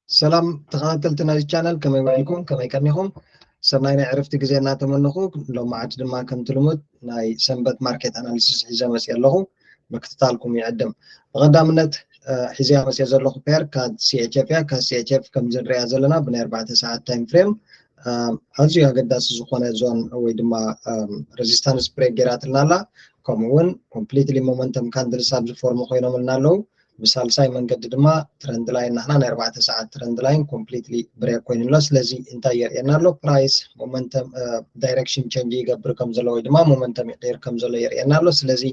ሰላም ተኸታተልቲ ናይዚ ቻነል፣ ከመይ ውዒልኩም? ከመይ ቀኒኹም? ሰናይ ናይ ዕረፍቲ ግዜ እናተመነኹ፣ ሎማዓንቲ ድማ ከምቲ ልሙድ ናይ ሰንበት ማርኬት ኣናሊሲስ ሒዘ መፅየ ኣለኹ። ምክትታልኩም ይዕድም። ብቐዳምነት እ፣ ሒዘያ መፅየ ዘለኹ ፔር ካድ ሲኤችኤፍ እያ። ካድ ሲኤችኤፍ ከምዚ ንሪኣ ዘለና ብናይ ኣርባዕተ ሰዓት ታይም ፍሬም ኣዝዩ ኣገዳሲ ዝኾነ ዞን ወይ ድማ ሬዚስታንስ ብሬክ ገይራትልና ኣላ። ከምኡ እውን ኮምፕሊትሊ ሞመንተም ካንድልስ ኣብዚ ፎርም ኮይኖምልና ኣለዉ። ብሳልሳይ መንገዲ ድማ ትረንድ ላይን ናሕና ናይ ኣርባዕተ ሰዓት ትረንድ ላይን ኮምፕሊትሊ ብሬክ ኮይኑ ኣሎ። ስለዚ እንታይ የርእየና ኣሎ? ፕራይስ ሞመንተም ዳይሬክሽን ቸንጅ ይገብር ከም ዘሎ ወይ ድማ ሞመንተም ይቕይር ከም ዘሎ የርእየና ኣሎ። ስለዚ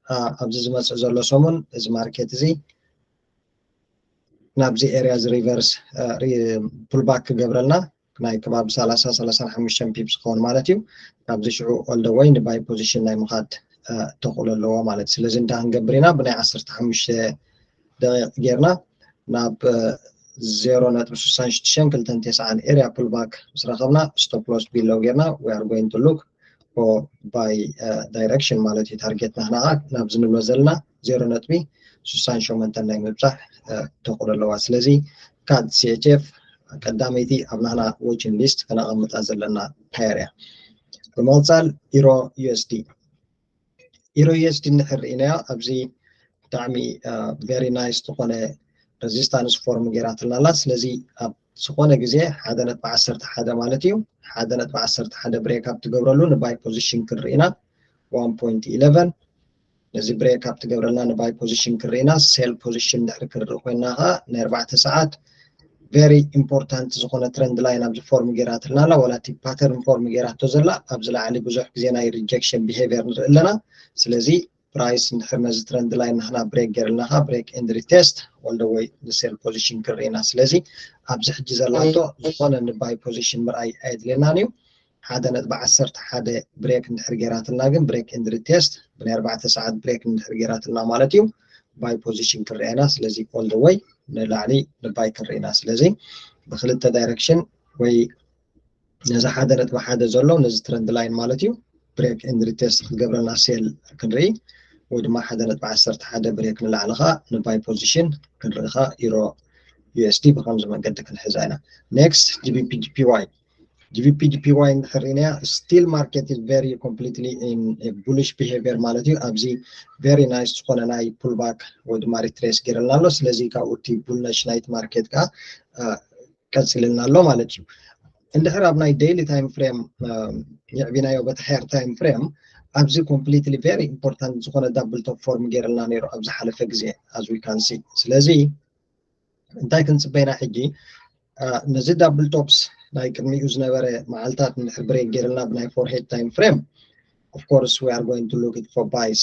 እ፣ ኣብዚ ዝመፅእ ዘሎ ሰሙን እዚ ማርኬት እዚ ናብዚ ኤርያ እዚ ሪቨርስ ፑልባክ ክገብረልና ናይ ከባቢ ሰላሳ ሰላሳን ሓሙሽተን ፒፕስ ክኸውን ማለት እዩ። ካብዚ ሽዑ ኦል ደ ወይ ንባይ ፖዚሽን ናይ ምኻድ እ፣ ተኽእሎ ኣለዎ ማለት እዩ። ስለዚ እንታይ ክንገብር ኢና? ብናይ ዓሰርተ ሓሙሽተ ደቂቕ ጌርና ናብ ዜሮ ነጥቢ ስሳን ሽዱሽተን ክልተን ተስዓን ኤርያ ፑልባክ ምስ ረኸብና ስቶፕ ሎስ ቢሎው ጌርና we are going to look for buy direction ማለት እዩ። ታርጌት ናህና ናብዚ ንብሎ ዘለና ዜሮ ነጥቢ ስሳን ሸሞንተን ናይ ምብፃሕ እ፣ ተኽእሎ ኣለዋ። ስለዚ ካድ ሲኤችኤፍ ቀዳመይቲ ኣብ ናህና ዎችን ሊስት ከነቐምጣ ዘለና ፔር እያ። ብምቕፃል ኢሮ ዩኤስዲ ኢሮ ዩኤስዲ እንድሕር ርኢናዮ ኣብዚ ብጣዕሚ ቨሪ ናይስ ዝኾነ ሬዚስታንስ ፎርም ገይራትልና ኣላ። ስለዚ ኣብ ዝኾነ ግዜ ሓደ ነጥቢ ዓሰርተ ሓደ ማለት እዩ፣ ሓደ ነጥቢ ዓሰርተ ሓደ ብሬክ ኣብ ትገብረሉ ንባይ ፖዚሽን ክንርኢ ኢና። ዋን ፖይንት ኢለቨን ነዚ ብሬክ ኣብ ትገብረልና ንባይ ፖዚሽን ክንርኢ ኢና። ሴል ፖዚሽን እንድሕር ክንርኢ ኮይንና ከዓ ናይ ኣርባዕተ ሰዓት ቨሪ ኢምፖርታንት ዝኾነ ትረንድ ላይን ኣብዚ ፎርም ገይራትልና ኣላ። ዋላ እቲ ፓተርን ፎርም ገይራቶ ዘላ ኣብዚ ላዕሊ ብዙሕ ግዜ ናይ ሪጀክሽን ቢሄቪየር ንርኢ ኣለና። ስለዚ ፕራይስ እንድሕር ነዚ ትረንድ ላይን ናህና ብሬክ ገይርልና ከዓ ብሬክ ኤንድ ሪቴስት ኦል ደ ወይ ንሴል ፖዚሽን ክንርኢ ኢና። ስለዚ ኣብዚ ሕጂ ዘላቶ ዝኾነ ንባይ ፖዚሽን ምርኣይ ኣየድልየናን እዩ። ሓደ ነጥቢ ዓሰርተ ሓደ ብሬክ እንድሕር ገይራትልና ግን ብሬክ ኤንድ ሪቴስት ብናይ ኣርባዕተ ሰዓት ብሬክ እንድሕር ገይራትልና ማለት እዩ ባይ ፖዚሽን ክንርኢ ኢና። ስለዚ ኦል ደ ወይ ንላዕሊ ንባይ ክንርኢ ኢና። ስለዚ ብክልተ ዳይሬክሽን ወይ ነዚ ሓደ ነጥቢ ሓደ ዘሎ ነዚ ትረንድ ላይን ማለት እዩ ብሬክ ኤንድ ሪቴስት ክትገብረና ሴል ክንርኢ ወይ ድማ ሓደ ነጥቢ ዓሰርተ ሓደ ብሬክ ንላዕሊ ከዓ ንባይ ፖዚሽን ክንርኢ ከዓ ኢሮ ዩኤስዲ ብከምዚ መንገዲ ክንሕዛ ኢና። ኔክስት ጂቢፒ ጂፒዋይ ጂቢፒ ጂፒዋይ እንድሕር ርኢናያ still market is very completely in bullish behavior ማለት እዩ። ኣብዚ ቨሪ ናይስ ዝኾነ ናይ ፑልባክ ወይ ድማ ሪትሬስ ገይርልና ኣሎ። ስለዚ ካብኡ እቲ ቡልነሽ ናይቲ ማርኬት ከዓ ቀፂልልና ኣሎ ማለት እዩ። እንድሕር ኣብ ናይ ዴይሊ ታይም ፍሬም የዕቢናዮ በቲ ሃየር ታይም ፍሬም ኣብዚ ኮምፕሊትሊ ቨሪ ኢምፖርታንት ዝኾነ ዳብል ቶፕ ፎርም ገይርልና ነይሩ ኣብ ዝሓለፈ ግዜ as we can see። ስለዚ እንታይ ክንፅበይና ሕጂ ነዚ ዳብል ቶፕስ ናይ ቅድሚኡ ዝነበረ መዓልታት እንድሕር ብሬክ ገይርልና ብናይ ፎር ሄድ ታይም ፍሬም of course we are going to look it for buys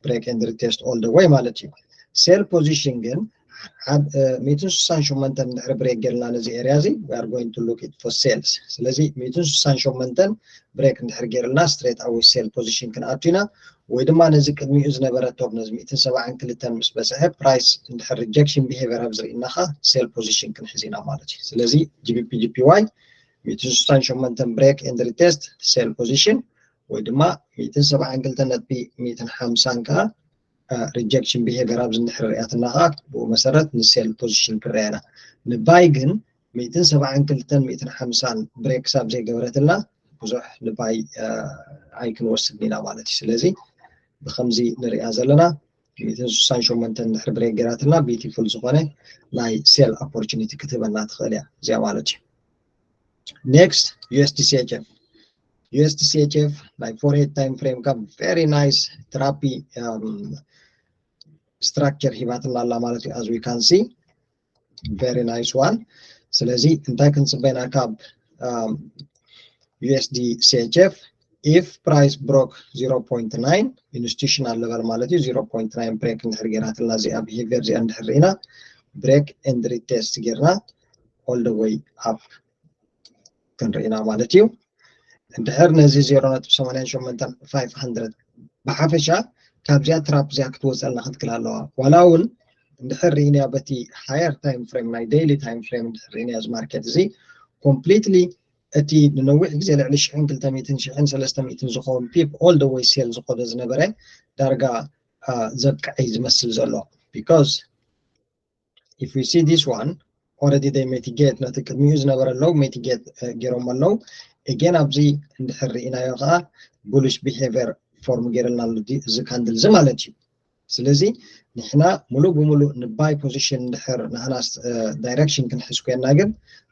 break and retest all the way ማለት እዩ። ሴል ፖዚሽን ግን ሚእትን ስሳን ሸሞንተን እንድሕር ብሬክ ገይርልና ነዚ ኤርያ እዚ we are going to look it for sales። ስለዚ ሚእትን ስሳን ሸሞንተን ብሬክ እንድሕር ገይርልና ስትሬት ኣወይ ሴል ፖዚሽን ክንኣቱ ኢና። ወይ ድማ ነዚ ቅድሚኡ ዝነበረ ቶፕ ነዚ ሚእትን ሰብዓን ክልተን ምስ በፅሐ ፕራይስ እንድሕር ሪጀክሽን ቢሄቨር ኣብ ዝርኢና ከዓ ሴል ፖዚሽን ክንሕዝ ኢና ማለት እዩ። ስለዚ ጂቢፒ ጂፒዋይ ሚእትን ስሳን ሸሞንተን ብሬክ ኤንድ ሪቴስት ሴል ፖዚሽን ወይ ድማ ሚእትን ሰብዓን ክልተን ነጥቢ ሚእትን ሓምሳን ከዓ ሪጀክሽን ቢሄቨር ኣብዚ እንድሕር ሪኣትና ከዓ ብኡ መሰረት ንሴል ፖዚሽን ክረኣየና። ንባይ ግን ሚእትን ሰብዓን ክልተን ሚእትን ሓምሳን ብሬክ ክሳብ ዘይገበረትልና ብዙሕ ንባይ ኣይክንወስድ ኢና ማለት እዩ። ስለዚ ብከምዚ ንሪኣ ዘለና ሚእትን ስሳን ሸሞንተን እንድሕር ብሬክ ገይራትና ቢቲፉል ዝኾነ ናይ ሴል ኦፖርቹኒቲ ክትህበና ትኽእል እያ እዚኣ ማለት እዩ። ኔክስት ዩኤስዲሲኤችኤፍ ዩኤስዲሲኤችኤፍ ናይ ፎር ሄድ ታይም ፍሬም ካብ ቨሪ ናይስ ትራፒ ስትራክቸር ሂባትና ኣላ ማለት እዩ። As we can see very nice one። ስለዚ እንታይ ክንፅበይና ካብ ዩኤስዲሲኤችኤፍ if price broke zero point nine institutional level ማለት እዩ zero point nine ብሬክ እንድሕር ገይራትልና እዚኣ ቢሄቪየር እዚኣ እንድሕር ርኢና ብሬክ ኤንድ ሪቴስት ጌርና all the way up ክንርኢና ማለት እዩ። እንድሕር ነዚ ዜሮ ነጥቢ ሰማንያን ሸሞንተን ፋይቭ ሃንድረድ ብሓፈሻ ካብዚኣ ትራፕ እዚኣ ክትወፀልና ክትክል ኣለዋ። ዋላ እውን እንድሕር ርኢናያ በቲ ሃየር ታይም ፍሬም ናይ ዴይሊ ታይም ፍሬም እንድሕር ርኢናያ እዚ ማርኬት እዚ ኮምፕሊትሊ እቲ ንነዊሕ ግዜ ልዕሊ ሽሕን ክልተ ሚእትን ሽሕን ሰለስተ ሚእትን ዝኸውን ፒፕ all the way ሴል ዝኾነ ዝነበረ ዳርጋ ዘብቅዐ እዩ ዝመስል ዘሎ። ቢኮዝ if we see this one, already they mitigate፣ ነቲ ቅድሚኡ ዝነበረ ኣለዉ mitigate ገይሮም ኣለዉ። Again ኣብዚ እንድሕር ርኢናዮ ከዓ bullish behavior form ገይረልና ኣሎ እዚ candle እዚ ማለት እዩ። ስለዚ ንሕና ሙሉእ ብሙሉእ ን buy position እንድሕር ንሕና direction ክንሕዝ ኮይና ግን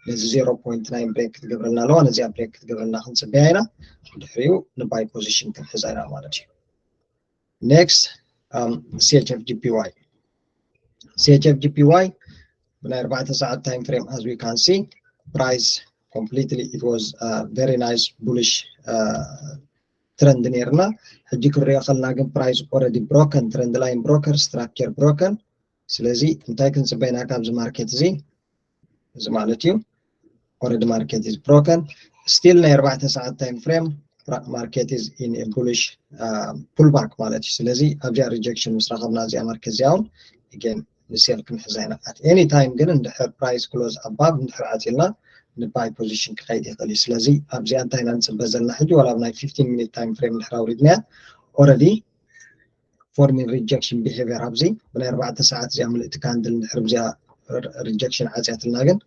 ነዚ zero point nine break ክትገብረልና ኣለዋ። ነዚኣ break ክትገብረልና ክንፅበያ ኢና። ድሕሪኡ ን buy position ክንሕዛ ኢና ማለት እዩ። Next, um, C H F G P Y. C H F G P Y ብናይ ኣርባዕተ ሰዓት time frame, as we can see, price completely, it was a very nice bullish uh, trend ነይርና። ሕጂ ክንሪኦ ከለና ግን price already broken፣ trend line broken፣ structure broken። ስለዚ እንታይ ክንፅበይና ካብዚ market እዚ? እዚ ማለት እዩ already market is broken። Still ናይ ኣርባዕተ ሰዓት time frame market is in a bullish uh, pullback ማለት እዩ። ስለዚ ኣብዚኣ rejection ምስ ረኸብና እዚኣ market እዚኣ እውን again ን sell ክንሕዛ ኢና። At any time ግን እንድሕር price close above እንድሕር ዓፂልና ን buy position ክኸይድ ይኽእል እዩ። ስለዚ ኣብዚኣ እንታይ ኢና ንፅበ ዘለና ሕጂ? ዋላ ኣብ ናይ fifteen minute time frame እንድሕር ኣውሪድናያ already forming rejection behavior ኣብዚ ብናይ ኣርባዕተ ሰዓት እዚኣ ምልእቲ candle እንድሕር ብዚኣ rejection ዓፅያትና ግን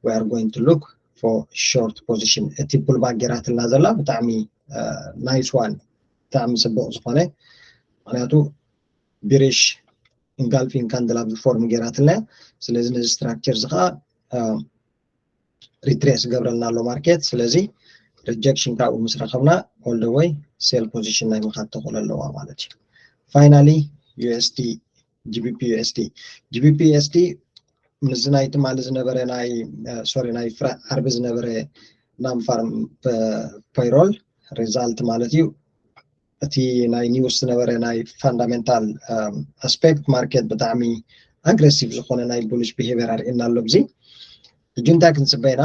we are going to look for short position። እቲ pullback ገይራትልና ዘላ ብጣዕሚ nice one፣ ብጣዕሚ ፅቡቅ ዝኾነ፣ ምክንያቱ bearish engulfing candle ኣብዚ form ገይራትልና። ስለዚ ነዚ structure እዚ ከዓ retrace ገብረልና ኣሎ market። ስለዚ rejection ካብኡ ምስ ረኸብና all the way sell position ናይ ምኻድ ተኽእሎ ኣለዋ ማለት እዩ። Finally U S D፣ G B P U S D፣ G B P U S D ምስዚ ናይ ትማሊ ዝነበረ ናይ sorry ናይ ፍረ ዓርቢ ዝነበረ non farm payroll result ማለት እዩ። እቲ ናይ news ዝነበረ ናይ fundamental aspect market ብጣዕሚ aggressive ዝኾነ ናይ bullish behavior ኣርእየና ኣሎ። ኣብዚ ሕጂ እንታይ ክንፅበ ኢና?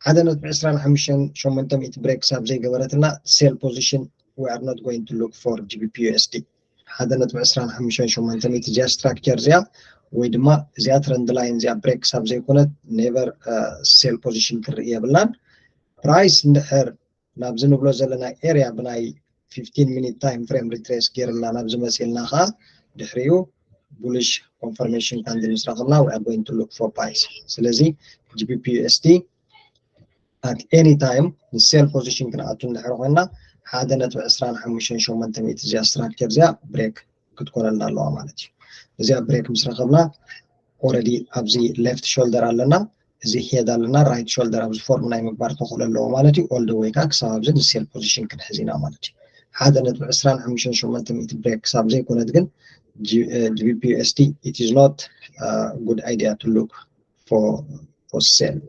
ሓደ ነጥቢ ዕስራን ሓሙሽተን ሸሞንተ ሚእቲ break ክሳብ ዘይገበረትና sell position we are not going to look for G B P U S D። ሓደ ነጥቢ ዕስራን ሓሙሽተን ሸሞንተ ሚእቲ እዚኣ structure እዚኣ ወይ ድማ እዚኣ trend line እዚኣ break ክሳብ ዘይኮነት never sell position ክርኢ የብልናን። Price እንድሕር ናብዚ ንብሎ ዘለና area ብናይ fifteen minute time frame retrace ገይርና ናብዚ መፂልና ከዓ ድሕሪኡ bullish confirmation candle ምስ ረኸብና we are going to look for buys። ስለዚ G B P U S D at any time ን sell position ክንኣቱ እንድሕር ኮይና ሓደ ነጥቢ ዕስራን ሓሙሽተን ሸሞንተ ሚእቲ እዚኣ structure እዚኣ break ክትኮነልና ኣለዋ ማለት እዩ። እዚኣ break ምስ ረኸብና already ኣብዚ left shoulder ኣለና፣ እዚ head ኣለና፣ right shoulder ኣብዚ form ናይ ምግባር ተኽእሎ ኣለዎ ማለት እዩ። All the way ከዓ ክሳብ ኣብዚ ን sell position ክንሕዝ ኢና ማለት እዩ። ሓደ ነጥቢ ዕስራን ሓሙሽተን ሸሞንተ ሚእቲ break ክሳብ ዘይኮነት ግን G B P U S D it is not good idea to look for sell።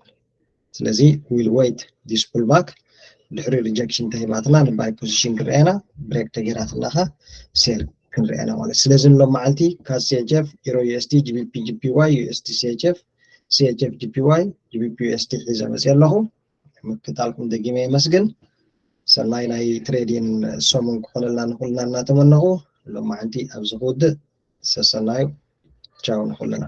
ስለዚ we'll wait this pullback። ድሕሪ rejection ተሂባትና ን buy position ክንሪኣ ኢና፣ break ተገይራትና ከዓ sell ክንሪኣ ኢና ማለት። ስለዚ ንሎም መዓልቲ ካብ C H F፣ Euro U S D፣ G B P G P Y፣ U S D C H F፣ C H F G P Y፣ G B P U S D ሒዘ መፅየ ኣለኹ። ምክታልኩም ደጊመ የመስግን። ሰናይ ናይ trading ሰሙን ክኾነልና ንኹልና እናተመነኹ ሎም መዓልቲ ኣብዚ ክውድእ። ሰሰናዩ። ቻው ንኹልና።